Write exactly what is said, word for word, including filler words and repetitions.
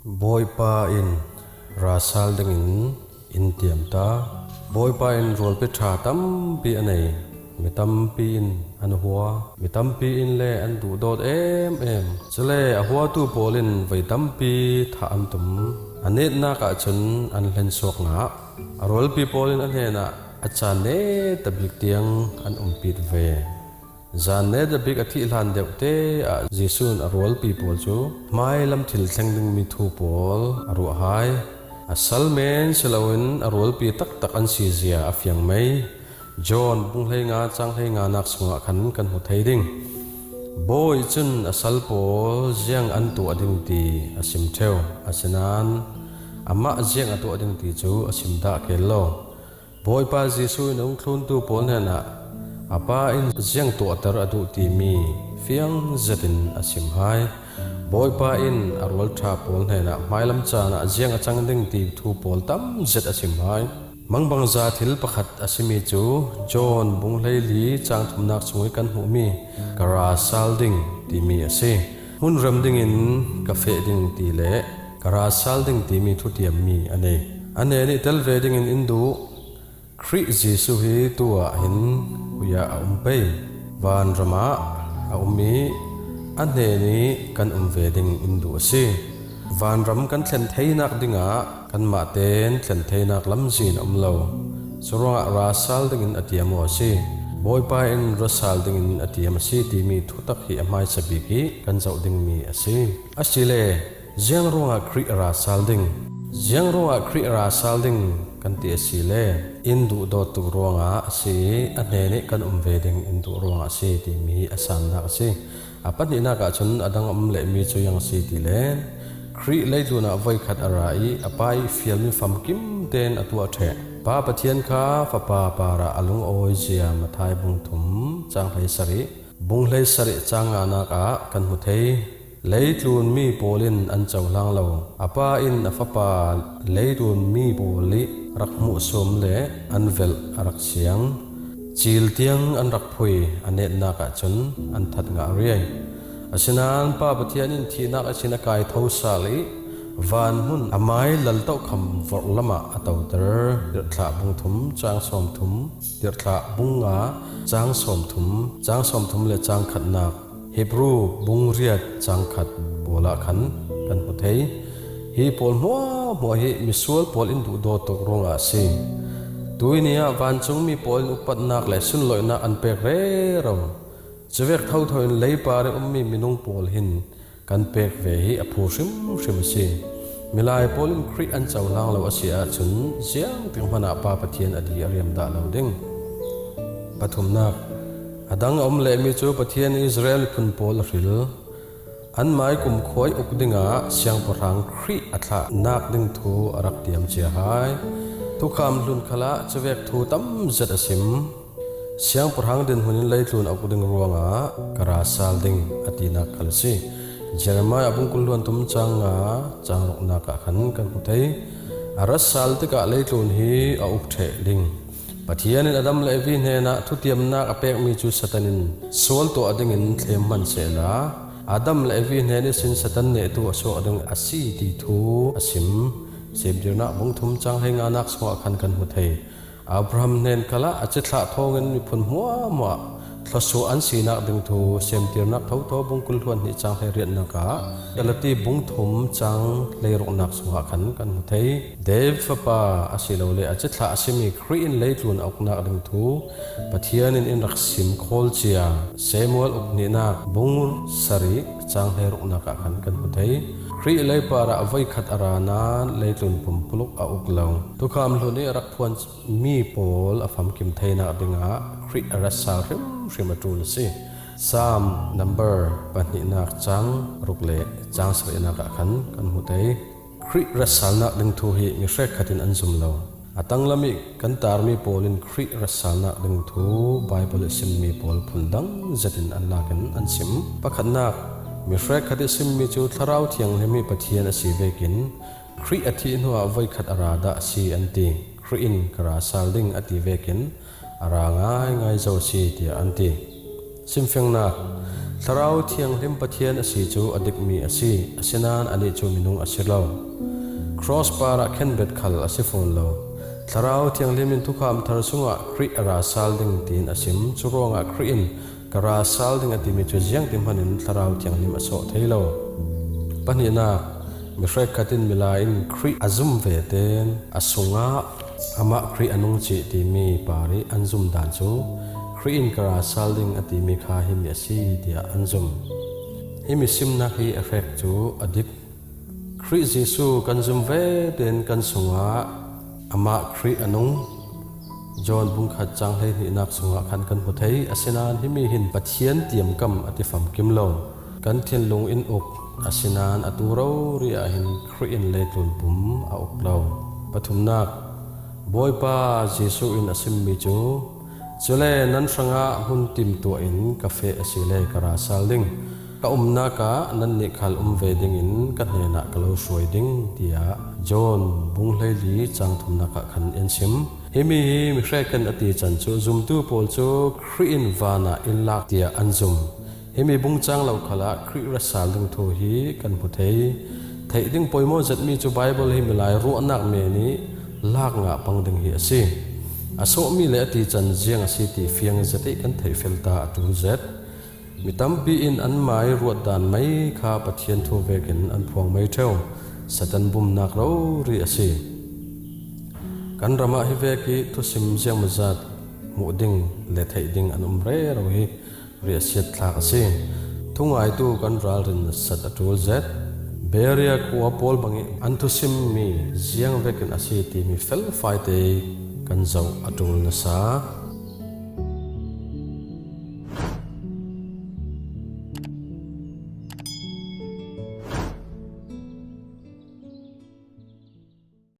Bawipa in rasal dingin in tiam ta. Bawipa in rualpi ṭha tampi a nei. Mi tampi in an hua, mi tampi in le an duhdawt em em. Cule a huatu pawl in voi tampi thah an tum. A netnak ahcun an hlensuak ngah. A rualpi pawl in a hnenah a caan netabik tiang an umpit ve. Zan netabik a thih hlan deuhte ah Jesuh in a rualpi pawl cu hmailam thil thleng dingmi thu pawl a ruah hai. A sal men si loin a rualpi taktak an si zia a fiang mei. John bung hleinga cang hleinganak sungah khan kan hmu thei ding. Bawi cun a sal pawl ziang an tuah ding ti a sim ṭheu. Asinain amah ziang a tuah ding ti cu a sim dah keel lo. Bawipa Jesuh in a ung thluntu pawl hnenah a Pa in ziang tuahter a duh timi fiang zetin a sim hai. Bawipa in a rualṭha pawl hnenah hmailam caan ah ziang a cang ding ti thu pawl tam zet a sim hai. Mangbangza thil pakhat a simi cu John bung hleili cang thumnak sung i kan hmuhmi ka ra sal ding timi a si. Hmun rem dingin ka feh ding ti le ka ra sal ding timi thutiammi a nei. A hnen i tel ve dingin in duh. Khrih Jesuh hi tu ah hin khui ah a um pei. Vanram ah a um i a hnen i kan um ve ding in duh a si. Vanram kan thlen theinak dingah kanmah tein thlen theinak lamzin a um lo. Curuangah ra sal dingin a tiam aw a si. Bawipa in ra sal dingin a tiam a si timi thutak hi a hmaisa bik i kan zoh dingmi a si. Asile, ziang ruangah Khrih a ra sal ding? Ziang ruangah Khrih a ra sal ding kan ti asile, in duhdawt tuk ruangah a si i a hnen i kan um ve ding in duh ruangah a si timi a sannak a si. A pahnihnak ahcun a dang a um lehmi cu ziang a si ti le, Khrih leitlun ah voikhat a ra i a Pa i fialmi famkim tein a tuah ṭheh. Pa Pathian kha Fapa parah a lungawi zia Matthai bung thum cang hleisarih, bung hleisarih cang nganak ah kan hmu thei. Leitlunmi pawl in an cohlang lo. A Pa in a Fapa leitlunmi pawl i rak hmuhsuam le an velh a rak siang. Cil tiang an rak phui, a netnak ahcun an that ngah riai. Asinain Pa Pathian in thihnak ihsin a kai tho sal i vanhmun a mai laltohkham vorhlam ah a toter. Tirhthlah bung thum cang sawmthum, Tirhthlah bung nga cang sawmthum, cang sawmthum le cang khatnak, Hebru bung riat cang khat pawl ah khan kan hmu thei. Hi pawl hmuahhmuah hi misual pawl in duhdawt tuk ruangah a si. Tuini ah vancungmi pawl in upatnak le sunlawihnak an pek rero. Cuvek thotho in leipar i ummi minung pawl hin kan pek ve hi a phu hrimhrim a si. Milai pawl in Khrih an cohlang lo a si ahcun ziangtik hmanh ah Pa Pathian a di a riam dah lo ding. Pathumnak, a dang a um lehmi cu Pathian Israel miphun pawl a hril. Anmah i kumkhua i uk dingah siangpahrang Khrih a thlahnak ding thu a rak tiam cia hai. Thukham hlun khalah cuvek thu tam zet a sim. Siangpahrang dinhmun in leitlun a uk ding ruangah ka ra sal ding a tinak khal a si. Jeremiah a bungkul hluan thum cang nga, cang ruknak ah khan kan hmu thei. A ra sal tikah leitlun hi a uk ṭheh ding. Pathian in Adam le Evi hnenah thutiamnak a pekmi cu Satan in sual tuah dingin thlem hman sehla, Adam le Evi hnen ihsin Satan nehtu a suak ding a si ti thu a sim. Semtirnak bung thum cang hleinganak sungah khan kan hmu thei. Abraham hnen khalah a cithlah thawngin miphun hmuahhmuah thluasuah an sinak ding thu Semtirnak thotho bungkul hluan hnih cang hleiriatnak ah Galati bung thum cang hleiruknak sungah khan kan hmu thei. David fapa asilole a cithlah a simi Khrih in leitlun a uknak ding thu Pathian in in rak sim khawl cia Samuel ukhnihnak bung sarih cang hleiruknak ah khan kan hmu thei. Khrih leipar ah voikhat a ra nain leitlun pumpuluk a uk lo. Thukham hlun i a rak phuan mi pawl a famkim theinak dingah Khrih a ra sal hrimhrim a ṭul a si. Salm number pahnihnak cang ruk le cang sarihnak ah khan kan hmu thei. Khrih ra salnak ding thu hi mi hrekkhat in an zum lo. A tanglam i kan tarmi pawl in Khrih ra salnak ding thu Baibal i simmi pawl phundang zetin an lakin an sim. Pakhatnak, mi hrekkhat i simmi cu Thlarau Thianghlim hi Pathian a si vekin Khrih a thih hnuah voikhat a ra dah a si an ti. Khrih in ka ra sal ding a ti vekin a ra ngaingai zo a si, tiah an ti. Simfiangnak, Thlarau Thianghlim Pathian a si cu a dikmi a si, asinain anih cu minung a si lo. Cross parah khenbet khal a si fawn lo. Thlarau Thianghlim in Thukham Thar sungah Khrih a ra sal ding tiin a sim. Curuangah Khrih in ka ra sal ding a timi cu ziangti hmanh in Thlarau Thianghlim a sawh thei lo. Pahnihnak, mi hrekkhat in milai in Khrih a zum ve tein a sungah amah Khrih a nung cih timi parih an zum dan cu Khrih in ka ra sal ding a timi kha himi a si tiah an zum. Himi simnak hi a hrek cu a dik. Khrih Jesuh kan zum ve tein kan sungah amah Khrih a nung. John bungkhat cang hleihnihnak sungah khan kan hmu thei, asinain himi hin Pathian tiamkam a ti famkim lo. Kan thinlung in uk, asinain atu rori ah hin Khrih in leitlun pum a uk lo. Pathumnak, Bawipa Jesuh in a simmi cu, cule nan hrangah hmun timtuah in ka feh asile ka ra sal ding. Ka umnak ah nannih khal um ve dingin ka hnenah ka lo hruai ding, tiah John bung hleili cang thumnak ah khan in sim. Himi hi mi hrekkhat a ti can cu zumtu pawl cu Khrih in van ah in lak tiah an zum. Himi bung cang lo khalah Khrih ra sal ding thu hi kan hmu thei. Theih ding poimaw zetmi cu Baibal hi milai ruahnak men i lak ngah pang ding hi a si. A sawhmi le a ti can ziang a si ti fiang zet i kan theih fel ta a ṭul zet. Mi tampi in anmah i ruat dan mai kha Pathian thu vekin an phuang mai ṭheu. Satan bumnak rori a si. Kan ram ah hi vek i thusim ziangmawzat hmuh ding le theih ding an um rero hi riahsiat thlak a si. Thungaitu kan ralrin nasat a ṭul zet. Beria khua pawl bang i an thusimmi ziang vekin a si timi felfai te kan zoh a ṭul nasa.